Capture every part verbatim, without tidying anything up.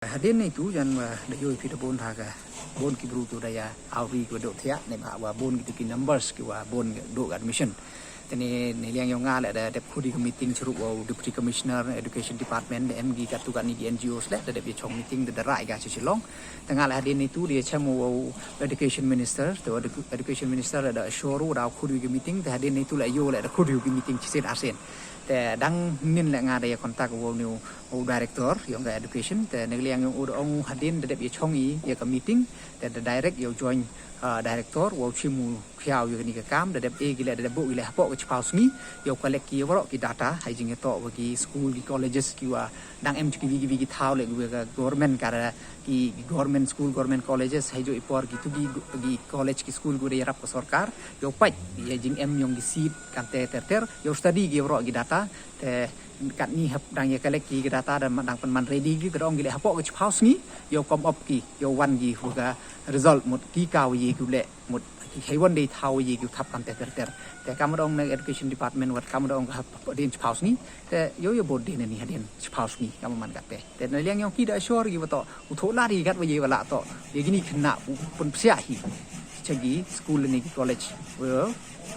Hadien neitu jan wa da yoh i phi da bun ha ka bun ki bru ki wa da ya auri ki wa duk thiah, neibhah wa bun ki tu ki numbers ki wa bun duk admission. Te ne, ne liang yong nga le da dep khudi ka meeting chirup wa u Deputy Commissioner Education Department, da em ki katu kani ki N G Os le, da dep ya chong meeting da da rai ka chi Shillong. Te nga le hadien neitu da ya chem wa u Education Minister, te wa edu-, Education Minister le da assure u da khudi ka meeting, te hadien neitu le yoh le da khudi ka meeting chi sien ar sien. Te dang nin le nga da ya contact wa u ni u u director yong ka education, te ne liang yong u da ong u hadien da dep ya chong i ya ka meeting, te da direct ya u joint, ah, director, wa u chim u khiaw ya kani ka kam, da dep e ki le, da dep buh ki le hapoh ka chiphaw sngi, ya u collect ki ya waroh ki data, hei jingyatoh wa ki school, ki colleges, ki wa dang em chu ki wi ki wi ki thaw le ki wa ka government ka ra, ki, ki government school, government colleges, hei jooh i por ki tu ki, ki college, ki school ki wa da yarap ka sorkar, ya u pait ya jingem yong ki seat, kamte ter ter, ya u study ki ya waroh ki data, te katni hap dang ya collect ki ka data da ma-, dang pynman ready ki, ka da ong ki le hapoh ka chiphaw sngi, yow come up ki, yow wan ki wa ka result mut ki ka wa ye ki u leh, mut ki heiwan dei thaw wa ye ki u thap kamte ter ter. Te kam da ong na education department wat kam da ong ka hap, hap dien chiphaw sngi. Te yow ya bud dien ni hadien chiphaw sngi kam man katte. Te na liang yong ki da assure ki wa toh u thoh lad i kat wa ye wa lah toh ya kini khynnah u pynpsiah hi cha ki school ni ki college wa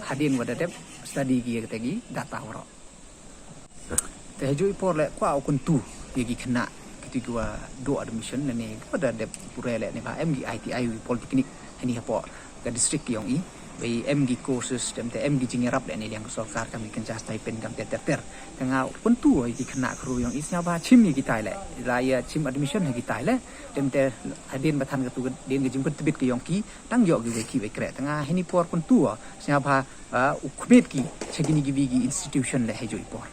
hadien wa da dep study ki ya kate ki data waroh. Te hajooh i por le kwah u kyntu ya ki khynnah kitu ki wa dooh admission ne, ne ki wa da dep pule le, neibhah em ki I T I, ki polytechnic hani hapoh ka district yong i, bei em ki courses, dem te em ki jingyarap le ne liang ka sorkar, kam ki kynja stipend kamte ter ter. Te nga u kyntu ya ki khynnah khynroo yong i, sngewbha chim ya kitai le, la ya chim admission ha kitai le, dem te hadien ba than katu ka dien ka jingpyntbit ka yong ki, dang yoh ki wei ki wei kreh. Te nga hani por kyntu, sngewbha, ah, u khmih ki cha kini ki wi ki institution le hajooh i por.